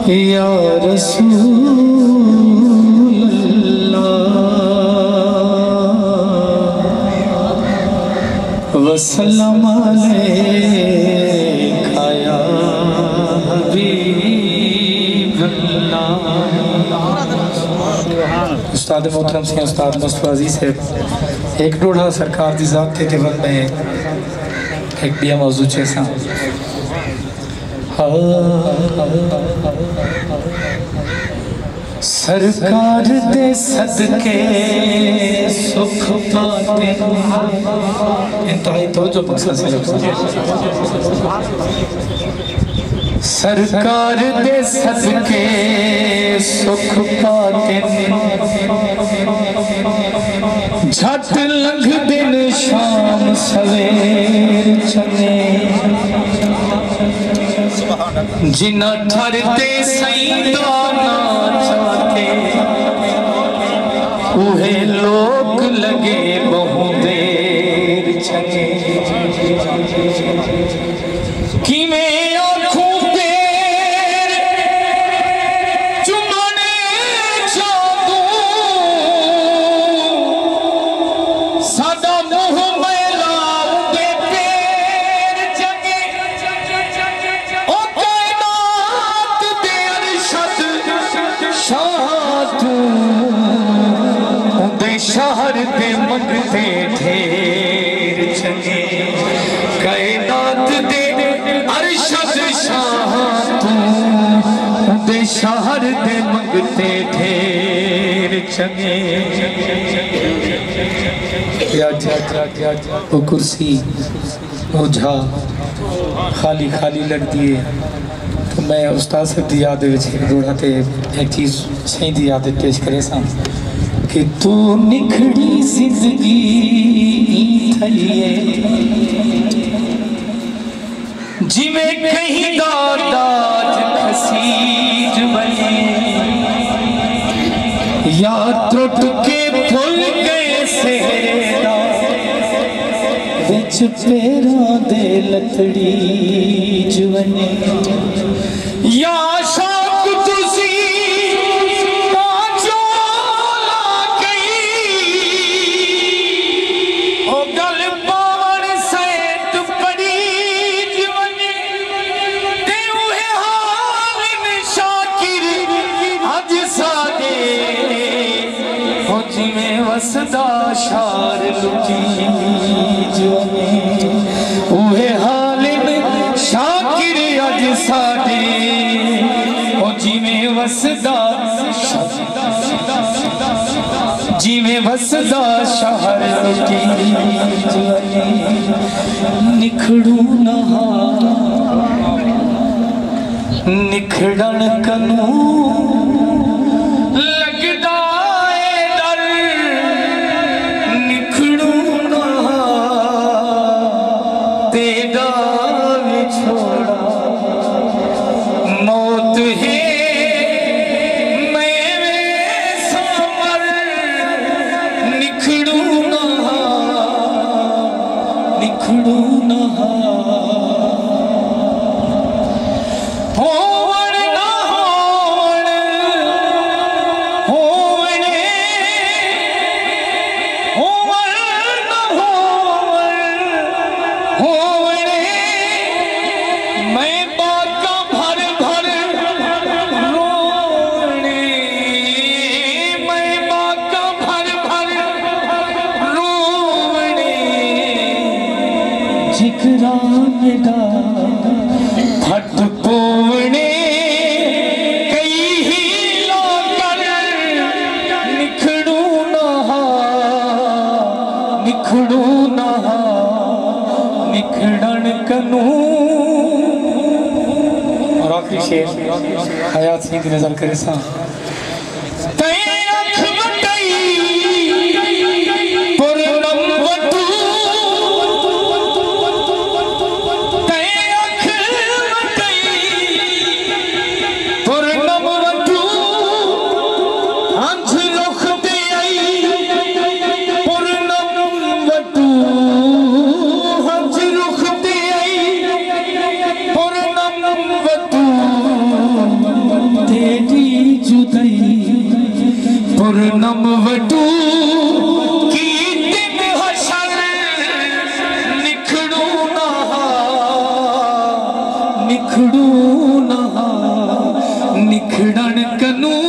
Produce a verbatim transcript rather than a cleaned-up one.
یا رسول اللہ، وسلم علیک یا حبیب اللہ۔ استاد محترم سئیں استاد مصطفی عزیز صاحب، ہک ݙوہڑا سرکار دی ذات تے، تے ول میں ہک ٻیا موضوع چیساں۔ سرکار دے صدقے سکھ پاتے۔ انتہائی توجہ مقصد سے۔ سرکار دے صدقے سکھ پاتے، جھٹ لنگھدن شام سویر چنگے۔ جنہاں ٹھر تے سئیں دا ناں چاتے، اوہے لوک لڳے ٻہوں دیر چنگے۔ کیویں آکھوں پیر چمݨ چاہندوں، ساݙا منہ میلا اوندے پیر چنگے۔ او کائنات دے ارشد شاہ توں، اوندے شہر دے منگتے ڈھیر چنگے۔ کائنات دے ارشد شاہ توں، اوندے شہر دے منگتے ڈھیر چنگے۔ یا جا جا جا جا، او کرسی، او جھا خالی خالی لڳدی ہے۔ تو میں استاد صاحب دی یاد وچ ہک ݙوہڑا تے ہک چیز سئیں دی یاد وچ پیش کریساں کہ تو نکھڑی زندگی تھئی ہے، جیویں کہیں دا ݙاج گھسیج ونڄے، یا ترٹ کے پھل ڳئے سہرے دا، وچ پیراں دے لتڑیج ونڄے۔ یا شوق تسی تاں جو لا ڳئی، او ڳل پاوݨ سیت پڑیج ونڄے۔ تے اوہے حال ہن شاکر اڄ ساݙے، او جیویں وسدا شہر لٹیج ونڄے۔ اوہے حال ہن شاکر اڄ ساݙے، او جیویں وسدا، جیویں وسدا شہر لٹیج ونڄے۔ نکھڑوں نہ ہا، نکھڑݨ کنوں لڳدا اے ݙر، نکھڑوں نہ ہا تیݙا وچھوڑا۔ موت ہے میں ویساں مر، نکھڑوں نہ ہا، نکھڑوں نہ ہا۔ ہووݨ نہ ہووݨ، ہووݨ، ہووݨ نہ ہووݨ، ہووݨ۔ میں باکاں بھر بھر رووݨ، میں باکاں بھر بھر رووݨ۔ جگرا میݙا پھٹ پووݨے، کئی ہیلا کر نکھڑوں نہ ہا، نکھڑوں نہ ہا، نکھڑݨ کنوں۔ اور آخری شعر حیات سئیں دی نظر کریساں۔ تئیں اکھ وٹائی پورنم وٹو، تئیں اکھ وٹائی پورنم وٹو، ہنجھ رخ تے آئی پورنم وٹو، ہنجھ رخ تے آئی پورنم وٹو۔ جہنم وٹوں کیتن حشر، نکھڑوں نہ ہا، نکھڑوں نہ ہا، نکھڑݨ کنوں